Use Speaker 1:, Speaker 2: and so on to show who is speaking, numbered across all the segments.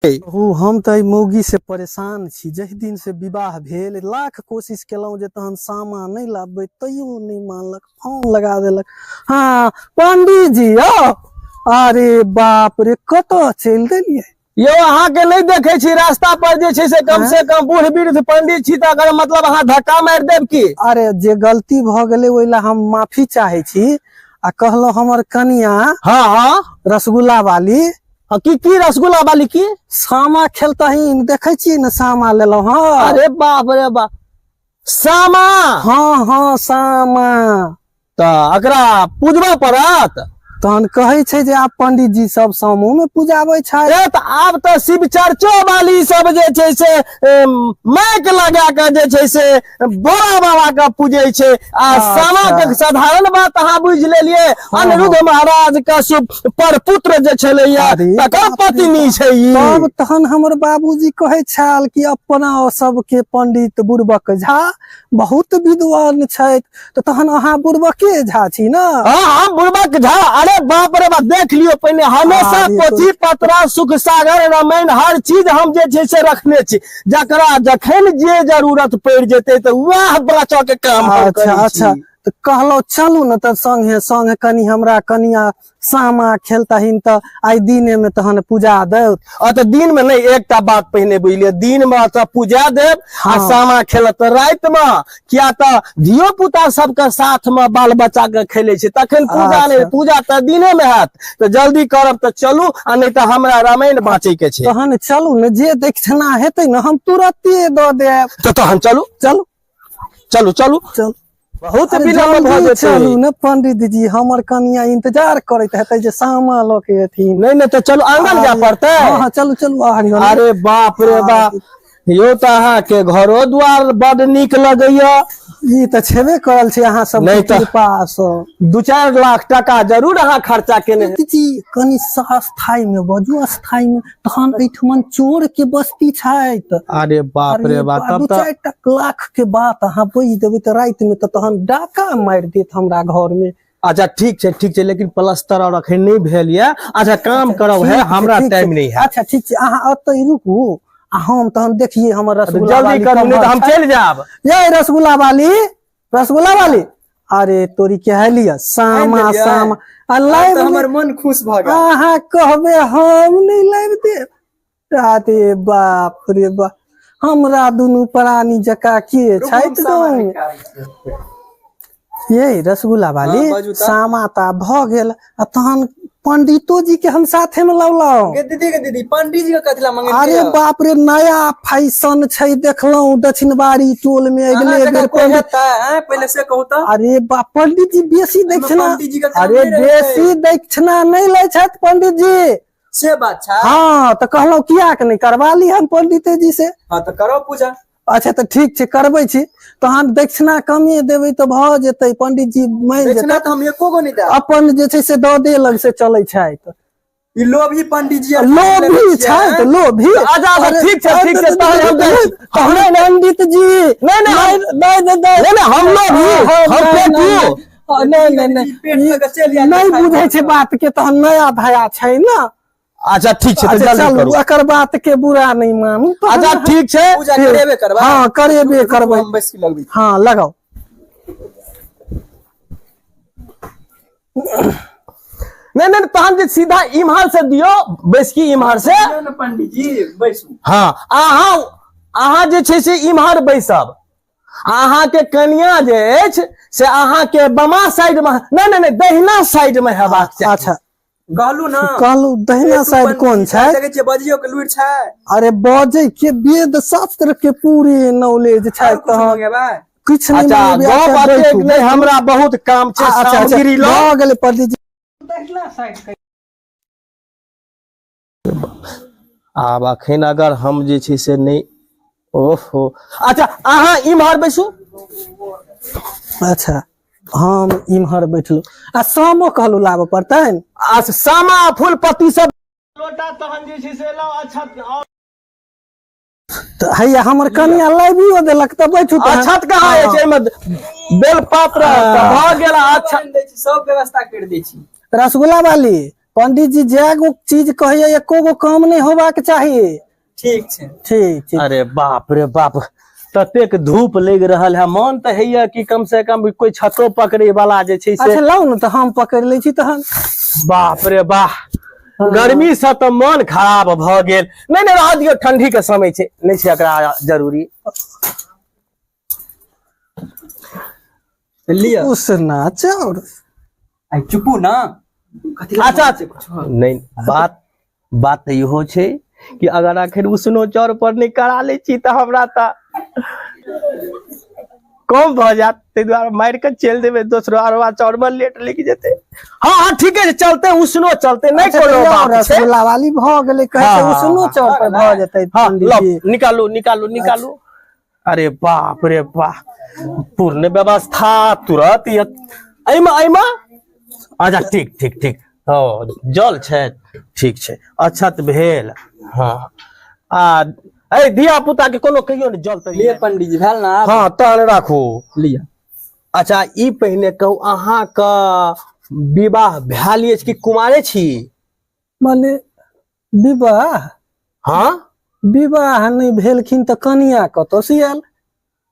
Speaker 1: ओ हम तऽ एहि मौगी से परेशान छी। जाहि दिन से विवाह भेल लाख कोशिश केलहुँ जे तहन सामा नहि लाबबै, तैयो नहि मानलक, फोन लगा देलक। हाँ पंडीजी जी यौ, अरे बाप रे, कतऽ चलि देलियै
Speaker 2: यौ? अहाँके नहि देखै छी रास्ता पर जे छै से कम से कम बूढ़ वृद्ध पंडित छी, तऽ अगर मतलब अहाँ धक्का मारि देब की?
Speaker 1: अरे जे गलती भऽ गेलै ओहि लए हम माफी चाहै छी। आ कहलहुँ हमर कनिया
Speaker 2: हाँ हाँ
Speaker 1: रसगुल्ला वाली।
Speaker 2: हाँ, की की रसगुल्ला वाली की
Speaker 1: सामा खेलतहीन, देखै छियै ने सामा लेलहुँ। हाँ
Speaker 2: अरे बाप रे बाप, सामा?
Speaker 1: हाँ हाँ सामा।
Speaker 2: तऽ एकरा पूजबऽ पड़त।
Speaker 1: तहन कहै छै जे आब पंडित जी सब सामो में पूजाबै छै।
Speaker 2: ए तऽ आब तऽ शिव चर्चो वाली सब जे छै से माइक लगा के जे छै से भोला बाबा के पूजै छै। आ सामा के साधारण बात अहाँ बुझि लेलियै, अनिरुद्ध महाराज के परपुत्र जे छलैया
Speaker 1: अरे
Speaker 2: तकर
Speaker 1: बाप रे
Speaker 2: पत्नी
Speaker 1: बाप।
Speaker 2: छै ई।
Speaker 1: तब तहन हमर बाबूजी कहै छल कि अपना सबके पंडित बुड़बक झा बहुत विद्वान छथि, तऽ तहन अहाँ बुड़बके झा छी ने?
Speaker 2: हाँ हाँ बुड़बक झा। अरे बाप रे बाप, देख लियौ पहिने हमेशा
Speaker 1: अरे
Speaker 2: पोथी पत्रा सुख सागर रामायण हर चीज हम जे छै से रखने छी, जकरा जखन जे जरूरत पड़ि जेतै तऽ वएह बचऽ के काम हम
Speaker 1: अच्छा
Speaker 2: करै
Speaker 1: अच्छा
Speaker 2: छी।
Speaker 1: तऽ कहलहुँ चलू ने तऽ संगे संगे कनि हमरा कनिया सामा खेलतहिन तऽ आइ दिने में तहन पूजा देत।
Speaker 2: आ तऽ दिन में नहि, एकटा बात पहिने बुझलियै, दिन में तऽ पूजा देब आ सामा खेलत तऽ राति में, किया तऽ धियो पुता सबके साथ में बाल बच्चा के खेले छै तखन पूजा नहि। पूजा तऽ दिने में हैत, तऽ जल्दी करब तऽ चलू, आ नहि तऽ हमरा रामायण बाँचे के छै।
Speaker 1: तहन चलू ने, जे दक्षिणा हेतै ने हम तुरते दऽ देब।
Speaker 2: तऽ तहन चलू।
Speaker 1: चलू।
Speaker 2: चलू चलू।
Speaker 1: चलू।
Speaker 2: बहुत
Speaker 1: अरे
Speaker 2: विलम्ब भऽ
Speaker 1: जल्दी
Speaker 2: जेतै।
Speaker 1: चलू ने पंडित जी, हमर कनिया इंतजार करैत हेतै जे सामा लऽ के एथिन।
Speaker 2: नहि नहि, तऽ चलू, आंगन जाय पड़तै।
Speaker 1: हाँ हाँ चलू चलू आंगन।
Speaker 2: अरे बाप रे बाप, यौ तऽ अहाँके घरो द्वार बड नीक लगैया।
Speaker 1: ई तऽ छेबे करल छै अहाँ सब
Speaker 2: नहि तऽ-
Speaker 1: कृपा सँ।
Speaker 2: 2-4 लाख टाका जरूर अहाँ खर्चा केने हेबै।
Speaker 1: पंडित जी कनि अस्थाई में बजू, अस्थाई में, तहन एहिठमन चोर के बस्ती छथि।
Speaker 2: अरे बाप रे बाप, तब
Speaker 1: दू
Speaker 2: तऽ
Speaker 1: चारि लाख के बात अहाँ बजि देबै तऽ राति में तऽ तहन डाका मारि देत हमरा घर में।
Speaker 2: अच्छा ठीक छै ठीक छै, लेकिन प्लास्टर और अखन नहि भेल ये। अच्छा काम करब है,
Speaker 1: ठीक छै,
Speaker 2: हमरा
Speaker 1: ठीक छै।
Speaker 2: टाइम नहीं है।
Speaker 1: अच्छा ठीक छै, अहाँ एतै रुकू आ हम तहन देखिए हमर रसगुल्ला
Speaker 2: जल्दी
Speaker 1: वाली
Speaker 2: करू, नहीं
Speaker 1: कम्हर
Speaker 2: तऽ हम
Speaker 1: छै।
Speaker 2: चलि जायब।
Speaker 1: ये रसगुल्ला वाली, रसगुल्ला वाली, अरे तोरी के है लिया सामा।
Speaker 3: आनि देलियै?
Speaker 1: सामा आ
Speaker 3: आब
Speaker 1: लाइव
Speaker 3: तऽ हमर मन खुश भऽ गेल।
Speaker 1: अहाँ कहबै हम नहि लाइव देब? अरे बाप रे बाप, हमरा दुनू प्राणी जकाँ के
Speaker 3: रुकू, हम
Speaker 1: छथि
Speaker 3: सामा
Speaker 1: गाँव में?
Speaker 3: निकालै छी।
Speaker 1: ये रसगुल्ला वाली।
Speaker 3: हाँ, बाजू तऽ।
Speaker 1: सामा तऽ भऽ गेल आ तहन पंडितो जी के हम साथे में लौलहुँ।
Speaker 3: गे दीदी, गे दीदी, पंडित जी के कथी ला मंगेलियै?
Speaker 1: अरे बाप रे, नया फैशन छै, देखलहुँ दक्षिणबारी टोल में
Speaker 3: अहाँ
Speaker 1: अगले
Speaker 3: जकाँ
Speaker 1: बेर
Speaker 3: कोइ
Speaker 1: पंडित
Speaker 3: हेतै आँय? पहिले से कहू तऽ।
Speaker 1: अरे बाप, पंडित जी बेसी
Speaker 3: एहिमे
Speaker 1: दक्षिणा
Speaker 3: पंडित जी के काम
Speaker 1: अरे
Speaker 3: नहि रहै छै।
Speaker 1: बेसी दक्षिणा नहि लै छथि पंडित जी।
Speaker 3: से बात छै?
Speaker 1: हाँ, तऽ कहलहुँ किया के नहि करवा ली हम पंडिते जी से।
Speaker 3: हाँ तऽ करो पूजा।
Speaker 1: अच्छा तऽ ठीक छै, करबै छी। तहन दक्षिणा कमे देबै तऽ भऽ जेतै, पंडित जी मानि
Speaker 3: दक्षिणा
Speaker 1: जेतै?
Speaker 3: तऽ हम एको गो नहि देब।
Speaker 1: अपन जे छै से दऽ दे लग से चलै छथि।
Speaker 3: ई लोभी पंडित जी आर
Speaker 1: लोभी छथि, लोभी।
Speaker 2: अच्छा, अच्छा, ठीक छै, ठीक छै, तहन हम जाइ छी।
Speaker 1: तहन पंडित जी
Speaker 2: नहि, नहि,
Speaker 1: नहि नहि नहि
Speaker 2: नहि नहि, हम लोभी, हम पेटू।
Speaker 1: नहि नहि नहि,
Speaker 3: पेट लऽ कऽ चलि आयल।
Speaker 1: नहि बुझै छै बात के, तहन नया धया छै ने।
Speaker 2: अच्छा ठीक छै, तऽ
Speaker 1: अच्छा
Speaker 2: जल्दी
Speaker 1: चलू,
Speaker 2: करू।
Speaker 1: एकर बात के बुरा नहि मानू तहन।
Speaker 2: अच्छा ठीक छै।
Speaker 3: पूजा करेबे करबै?
Speaker 1: हाँ करेबे
Speaker 3: रुकू,
Speaker 1: करबै।
Speaker 3: हम बैसकी लगबै छी।
Speaker 1: हाँ लगाउ।
Speaker 2: नहि नहि, तहन जे सीधा इम्हर से दियौ बैसकी, इम्हर से
Speaker 3: दियौ ने पंडित जी, बैसू।
Speaker 2: हाँ, अहाँ अहाँ जे छै से इम्हर बैसब, अहाँके कनिया जे अछि से अहाँके बमा साइड में, नहि नहि नहि, दहिना साइड में हेबाक चाही।
Speaker 1: अच्छा
Speaker 3: कहलू ना।
Speaker 1: कहलू दहिना
Speaker 3: पेटू
Speaker 1: साइड
Speaker 3: पंडित
Speaker 1: कोन
Speaker 3: जी,
Speaker 1: छै?
Speaker 3: देखै छियै बजियो के लुरि छै।
Speaker 1: अरे बजै के वेद शास्त्र के पूरे नॉलेज छै।
Speaker 3: आओर कुछ
Speaker 1: तहन
Speaker 3: मंगेबै?
Speaker 1: किछु नहि
Speaker 2: अच्छा
Speaker 1: मंगेबै,
Speaker 2: गप
Speaker 1: अच्छा,
Speaker 2: एतेक
Speaker 1: बैठू,
Speaker 2: नहि,
Speaker 1: बैठू।
Speaker 2: हमरा बहुत काम छै,
Speaker 1: अच्छा अच्छा
Speaker 2: सामग्री लऽ
Speaker 1: भऽ गेलै पंडित जी।
Speaker 2: आब अखन अगर हम जे छै से नहि, ओहो, अच्छा अहाँ इम्हर बैसू।
Speaker 1: अच्छा हम इम्हर बैठलहुँ आ सामो कहलहुँ लाबऽ पड़तनि।
Speaker 2: आ सामा फूल पत्ती सब लोटा तहन जे छै से लाउ। अच्छा और
Speaker 1: तऽ हैया हमर कनिया लाबियो देलक, तऽ बैठू तहन।
Speaker 2: अक्षत कहाँ अछि एहिमे? बेलपत्र तऽ भऽ गेल। अच्छा
Speaker 3: दै छी, सब व्यवस्था करि दै छी।
Speaker 1: रसगुल्ला वाली, पंडित जी जै गो चीज कहैया एको गो काम नहि होबाक चाही।
Speaker 3: ठीक छै।
Speaker 1: ठीक ठीक।
Speaker 2: अरे बाप रे बाप, ततेक धूप लागि रहल है, मन तऽ होइया कि कम से कम कोई छतो पकड़े वाला जे छै से।
Speaker 1: अच्छा लाउ ने तऽ हम पकड़ि लै छी तहन।
Speaker 2: बाप रे बाह, गर्मी से तऽ मन खराब भऽ गेल। नहि नहि, रह दियौ, ठंडी के समय छै, नहि छै एकरा जरूरी।
Speaker 3: लिअ।
Speaker 1: उसना चाउर।
Speaker 3: आइ चुपू ना, कथी लए
Speaker 2: अच्छा
Speaker 3: मारै छै कुछो?
Speaker 2: नहि, बात बात तऽ इहो छै कि अगर अखन उसनो चाउर पर नहि करा लै छी तऽ हमरा तऽ कम भऽ जायत, ताहि दुआरे मारि कऽ चलि देबै दोसरो अरवा चाउर मे लेट लागि जेतै। हँ हँ, ठीके छै, चलते, उसनो चलते, नहि
Speaker 1: अच्छा,
Speaker 2: कोनो
Speaker 1: तऽ यौ
Speaker 2: बात छै।
Speaker 1: रसगुल्ला वाली भऽ गेलै, कहै छै
Speaker 2: हँ,
Speaker 1: उसनो
Speaker 2: हँ,
Speaker 1: चाउर पर भऽ जेतै।
Speaker 2: हँ।
Speaker 1: पंडित
Speaker 2: लौ
Speaker 1: जी।
Speaker 2: निकालू निकालू निकालू। अरे बाप रे बाप, पूर्ण व्यवस्था तुरंत एहिमे एहिमे। अच्छा ठीक ठीक ठीक, ओ जल छै, ठीक छै, अक्षत भेल। हँ, आ ए धिया पुता के कोनो कहियो ने जल तरी।
Speaker 3: लिअ पंडित जी, भेल ना आब?
Speaker 2: हँ, तहन राखू।
Speaker 3: लिअ।
Speaker 2: अच्छा, ई पहिने कहू, अहाँके विवाह भेल अछि कि कुमारे छी?
Speaker 1: माने विवाह?
Speaker 2: हँ।
Speaker 1: विवाह नहि भेलखिन तऽ कनिया कतऽ से आयल?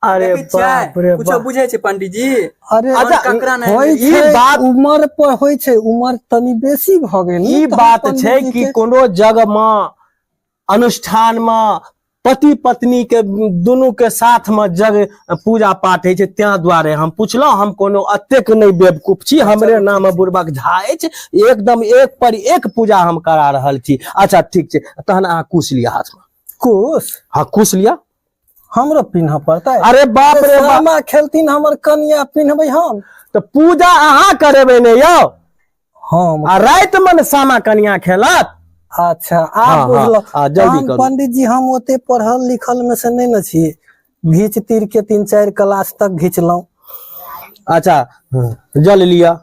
Speaker 2: अरे
Speaker 3: देखै छियै?
Speaker 2: बाप रे
Speaker 3: कुछो
Speaker 2: बाप।
Speaker 3: बुझै छै पंडित जी?
Speaker 1: अरे
Speaker 2: अच्छा,
Speaker 3: ककरा नहि
Speaker 1: होइ
Speaker 2: ई
Speaker 1: छै
Speaker 2: बात-
Speaker 1: उमर पर होइ छै, उमर तनी बेसी भऽ गेल ने,
Speaker 2: ई
Speaker 1: तहन
Speaker 2: बात
Speaker 1: पंडित
Speaker 2: छै
Speaker 1: जी
Speaker 2: कि
Speaker 1: के-
Speaker 2: कोनो जग मे अनुष्ठान मे पति पत्नी के दुनू के साथ मे जग पूजा पाठ होइ छै, तें दुआरे हम पुछलहुँ। हम कोनो अतेक नहि बेवकूफ छी, हमरे नाम बुड़बक झा अछि। एकदम एक पर एक पूजा हम करा रहल छी। अच्छा ठीक छै, तहन अहाँ कुश लिअ हाथमे।
Speaker 1: कुश?
Speaker 2: हँ, कुश लिअ।
Speaker 1: हमरो पिन्ह पड़तै?
Speaker 2: अरे बाप रे बाप।
Speaker 1: सामा खेलथिन हमर कनिया, पिन्हबै हम?
Speaker 2: तऽ पूजा अहाँ करेबै ने यौ।
Speaker 1: हम
Speaker 2: आ राति मे ने सामा कनिया खेलत।
Speaker 1: अच्छा,
Speaker 2: हाँ,
Speaker 1: आब
Speaker 2: हाँ,
Speaker 1: बुझलहुँ।
Speaker 2: हाँ, जल्दी
Speaker 1: तहन
Speaker 2: करू।
Speaker 1: पंडित जी, हम ओते पढ़ल लिखल मे से नहि ने छी, घीच तीर के 3-4 क्लास तक घिचलहुँ।
Speaker 2: अच्छा, जल लिअ।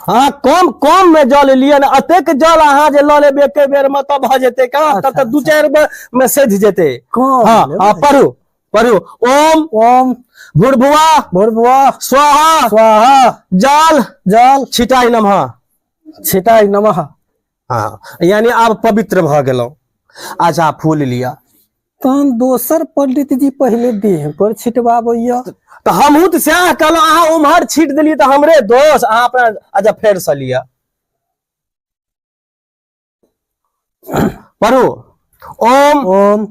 Speaker 2: हाँ, कम कम में जल लिअ ने, अतेक जल अहाँ जे लऽ लेबै एके बेर मे तऽ भऽ जेतै कहाँ? तब तऽ 2-4 बेर मे सधि जेतै।
Speaker 1: कम
Speaker 2: हाँ।
Speaker 1: लेबै।
Speaker 2: हाँ, पढ़ू पढ़ू, ओम
Speaker 1: ओम
Speaker 2: भूर्भुवा
Speaker 1: भूर्भुवा
Speaker 2: स्वाहा
Speaker 1: स्वाहा
Speaker 2: जल
Speaker 1: जल
Speaker 2: छिटाई नमः
Speaker 1: छिटाई नमः।
Speaker 2: हाँ, यानी आब पवित्र भऽ गेलहुँ। अच्छा, फूल लिअ।
Speaker 1: तहन दोसर पंडित जी पहिले देह पर छिटबाबैया।
Speaker 2: तऽ हमहूँ तऽ सएह कहलहुँ, अहाँ उम्हर छीट देलियै तऽ हमरे दोष, अहाँ अपना। अच्छा, फेरसँ लिअ, पढ़ू, ओम
Speaker 1: ओम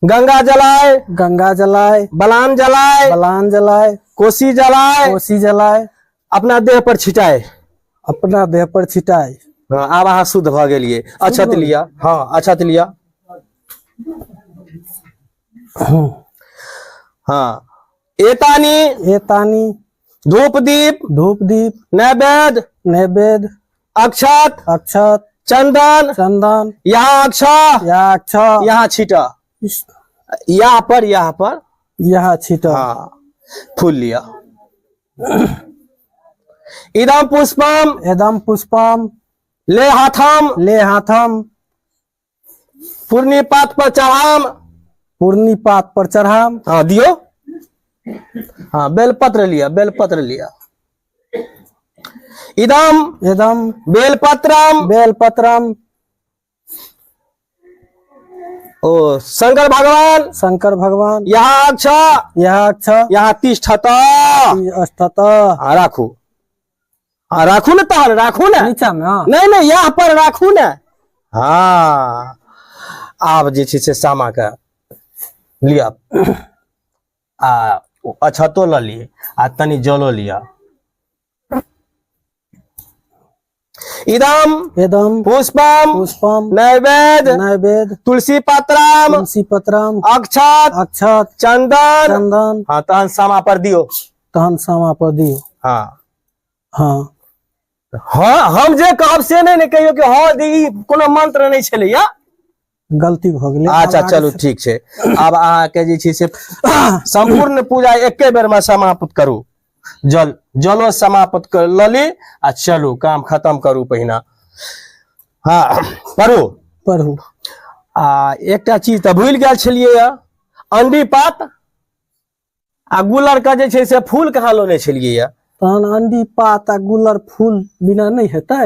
Speaker 2: गंगा जलाय
Speaker 1: गंगा जलाय
Speaker 2: बलान जलाय
Speaker 1: बलान जलाय
Speaker 2: कोसी जलाय
Speaker 1: कोसी जलाय
Speaker 2: अपना देह पर छिटाय
Speaker 1: अपना देह पर छिटाय।
Speaker 2: हाँ, आब अहाँ शुद्ध भऽ गेलियै। अक्षत लिअ। हाँ, अक्षत लिअ। हाँ, एतानी
Speaker 1: एतानी
Speaker 2: धूप दीप
Speaker 1: धूप दीप
Speaker 2: नैवेद्य
Speaker 1: नैवेद्य
Speaker 2: अक्षत
Speaker 1: अक्षत
Speaker 2: चंदन
Speaker 1: चंदन
Speaker 2: यहाँ अक्षत
Speaker 1: यहाँ अक्षत
Speaker 2: यहाँ छीटा, यहाँ पर, यहाँ पर
Speaker 1: यहाँ छीटा।
Speaker 2: हाँ, फूल लिया। इदम पुष्पम
Speaker 1: इदम पुष्पम
Speaker 2: ले हाथम
Speaker 1: ले हाथम
Speaker 2: पूर्णी पात पर चढ़ाम
Speaker 1: पूर्णी पात पर चढ़ाम।
Speaker 2: हाँ, दियो। हाँ, बेलपत्र लिया, बेलपत्र लिया। इदम
Speaker 1: इदम
Speaker 2: बेलपत्रम
Speaker 1: बेलपत्रम
Speaker 2: ओ शंकर भगवान
Speaker 1: शंकर भगवान
Speaker 2: यहाँ अक्ष
Speaker 1: यहाँ अक्ष
Speaker 2: यहाँ तिष्ठत
Speaker 1: तिष्ठत।
Speaker 2: हाँ, राखू। हाँ, राखू ने, तहन राखू ने।
Speaker 1: नीचा में? हाँ।
Speaker 2: नहीं नहीं, यहाँ पर राखू ने। हाँ, आब जे छै से सामा के लिअ आ अक्षतो लऽ लिअ आ तनी जलो लिअ। इदम
Speaker 1: इदम
Speaker 2: पुष्पम
Speaker 1: पुष्पम
Speaker 2: नैवेद्य
Speaker 1: नैवेद्य
Speaker 2: तुलसी पत्रम
Speaker 1: तुलसी पत्रम
Speaker 2: अक्षत
Speaker 1: अक्षत
Speaker 2: चंदन
Speaker 1: चंदन।
Speaker 2: हाँ, तहन सामा पर दियो।
Speaker 1: तहन सामा पर दियो।
Speaker 2: हाँ।
Speaker 1: हाँ।
Speaker 2: हाँ, हम जे कहब से नहि ने कहियो कि हाँ दी, कोनो मंत्र नहि छलैया।
Speaker 1: गलती भऽ गेलै।
Speaker 2: अच्छा चलू, ठीक छै। आब अहाँके जे छै से सम्पूर्ण पूजा एके बेर मे समाप्त करू। जल जलो समाप्त कर लऽ ली आ चलू, काम खत्म करू पहिना। हाँ, पढ़ू।
Speaker 1: पढ़ू।
Speaker 2: आ एकटा चीज तऽ भूलि गेल छलियै, अंडी पात आ गुलर के जे छै से फूल कहाँ लोने छलियै?
Speaker 1: तहन अंडी पात आ गुलर फूल बिना नहि हेतै।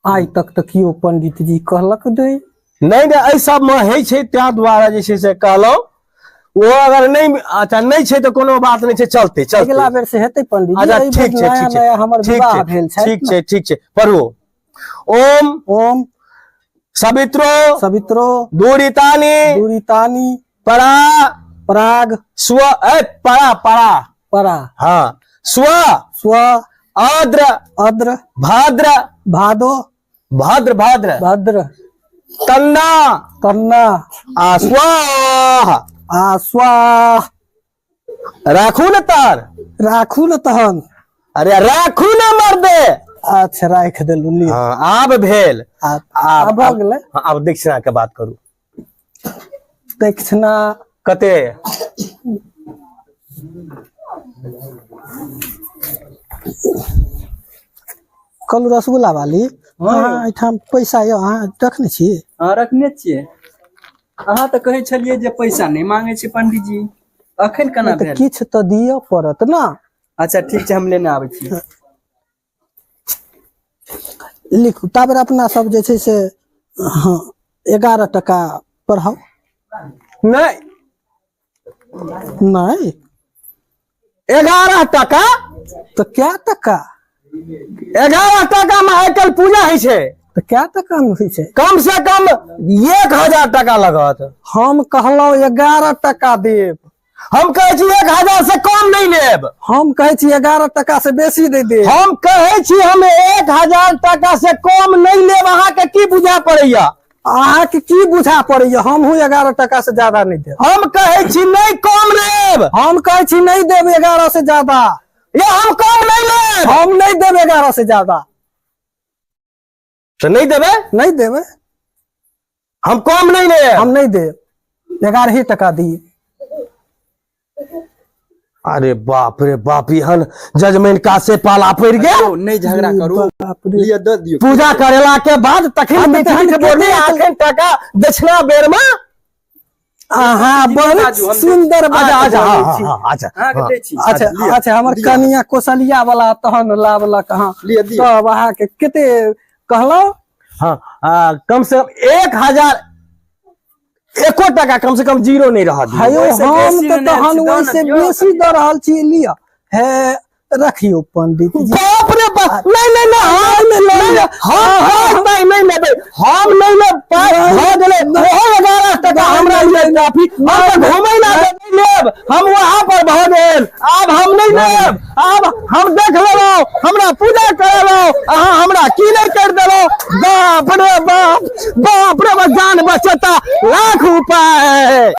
Speaker 1: आइ तक तऽ केओ पंडित जी कहलक नहि।
Speaker 2: नहि नहि, एहि सबमे होइ छै, ताहि दुआरे जे छै से कहलहुँ। ओ अगर नहि, अच्छा नहि छै तऽ कोनो बात नहि छै, चलते चलते।
Speaker 1: अगिला बेर से हेतै पंडित जी।
Speaker 2: अच्छा
Speaker 1: एहि बेर
Speaker 2: ठीक छै,
Speaker 1: नया
Speaker 2: ठीक छै,
Speaker 1: नया हमर
Speaker 2: ठीक
Speaker 1: विवाह
Speaker 2: छै,
Speaker 1: भेल छै।
Speaker 2: ठीक छै, ठीक छै, पढ़ू। ओम
Speaker 1: ओम
Speaker 2: सवित्रो
Speaker 1: सवित्रो
Speaker 2: दूरितानि
Speaker 1: दुरितानि
Speaker 2: परा
Speaker 1: पराग
Speaker 2: स्व ए परा परा
Speaker 1: परा
Speaker 2: हाँ स्व
Speaker 1: स्व
Speaker 2: आद्र
Speaker 1: अद्र
Speaker 2: भाद्र
Speaker 1: भादो
Speaker 2: भद्र भद्र
Speaker 1: भद्र
Speaker 2: तन्ना
Speaker 1: तन्ना
Speaker 2: आ स्वाहा
Speaker 1: आ स्वाह।
Speaker 2: राखू ने तर
Speaker 1: राखू ने तहन।
Speaker 2: अरे राखू ने मर्दे।
Speaker 1: अच्छा राखि देलू, लिअ।
Speaker 2: हाँ, आब भेल।
Speaker 1: आब आब भऽ गेलै।
Speaker 2: हाँ, आब दक्षिणा के बात करू।
Speaker 1: दक्षिणा
Speaker 2: कते?
Speaker 1: कहलू रसगुल्ला वाली, अहाँ एहिठाम पैसा यऽ, अहाँ रखने छी?
Speaker 3: हँ, रखने छियै। अहाँ तऽ कहै छलियै जे पैसा नहि मांगे छै पंडीजी, अखन केना
Speaker 1: तऽ
Speaker 3: भेल?
Speaker 1: किछु तऽ दिअ पड़त ने।
Speaker 3: अच्छा ठीक छै, हम लेने आबै छी।
Speaker 1: लिखू ताबेर अपना सब जे छै से, हँ, 11 टका पढ़ाउ।
Speaker 2: नहि।
Speaker 1: नहि।
Speaker 2: 11 टका?
Speaker 1: तऽ कै टका?
Speaker 2: 11 टका में आइ काल्हि पूजा होइ छै?
Speaker 1: तऽ कै टका मे होइ छै?
Speaker 2: कम से कम 1000 टका लगत।
Speaker 1: हम कहलहुँ 11 टका देब।
Speaker 2: हम कहै छी 1000 से कम नहि लेब।
Speaker 1: हम कहै छी 11 टका से बेसी दे देब।
Speaker 2: हम कहै छी हम 1000 टका से कम नहि लेब। अहाँके की बुझा पड़ैया?
Speaker 1: अहाँके की बुझा पड़ैया? हमहूँ 11 टका से ज्यादा नहि देब।
Speaker 2: हम कहै छी नहि कम लेब।
Speaker 1: हम कहै छी नहि देब 11 से ज्यादा।
Speaker 2: ये हम कम नहि लेब।
Speaker 1: हम नहि देब 11 से ज्यादा।
Speaker 2: तऽ नहि देबै?
Speaker 1: नहि देबै।
Speaker 2: हम कम नहि लेब।
Speaker 1: हम नहि देब, 11 टका दी।
Speaker 2: अरे बाप रे बाप, एहन जजमैन कासे पाला पड़ि गेल।
Speaker 3: यौ, नहि झगड़ा करू।
Speaker 1: बाप रे।
Speaker 3: लिअ, दऽ दियौ।
Speaker 2: पूजा करेला के बाद तखन
Speaker 1: तऽ
Speaker 2: मीठ
Speaker 1: तहन
Speaker 2: मीठ बोली,
Speaker 1: कते-
Speaker 2: अखन टका दक्षिणा बेर में।
Speaker 1: अहाँ
Speaker 3: जी,
Speaker 1: बहुत
Speaker 3: बाजू, हम
Speaker 1: सुंदर बात
Speaker 2: अच्छा अच्छा, हाँ
Speaker 1: बोलै
Speaker 2: हाँ
Speaker 1: छी।
Speaker 2: हाँ, अच्छा।
Speaker 3: अहाँके
Speaker 2: हाँ।
Speaker 3: दै छी।
Speaker 1: अच्छा।
Speaker 3: लिअ,
Speaker 1: अच्छा, हमर
Speaker 3: लिअ।
Speaker 1: कनिया कोसलिया वाला तहन लाबलक। हाँ।
Speaker 3: लिअ, दियौ।
Speaker 1: तब अहाँके कते कहलहुँ?
Speaker 2: हाँ कम से कम 1000 एको टका कम से कम जीरो नहीं रह दियौ।
Speaker 1: हयो,
Speaker 3: ओहिसँ
Speaker 1: हम
Speaker 3: बेसी
Speaker 1: तऽ
Speaker 3: लेने
Speaker 1: तहन
Speaker 3: छी, दऽ ने
Speaker 1: ओहिसँ
Speaker 3: दियौ।
Speaker 1: बेसी दऽ रहल छी, लिअ, हे रखियौ पंडित जी।
Speaker 2: बाप रे बाप, नहीं नहीं नहीं, हम नहीं नहीं, हम पाइ नहीं लेबै, हम नहीं लेब पाइ। भऽ गेलै, ओहो 11 टका हमरा लिए काफी। हम तऽ घुमै ला नहि लेब, हम वहाँ पर भऽ गेल। आब हम नहीं लेब, आब हम देख लेलहुँ। हमरा पूजा करेलहुँ अहाँ, हमरा की नहि करि देलहुँ। बाप रे बाप, बाप रे बाप, जान बचेता लाख उपाय।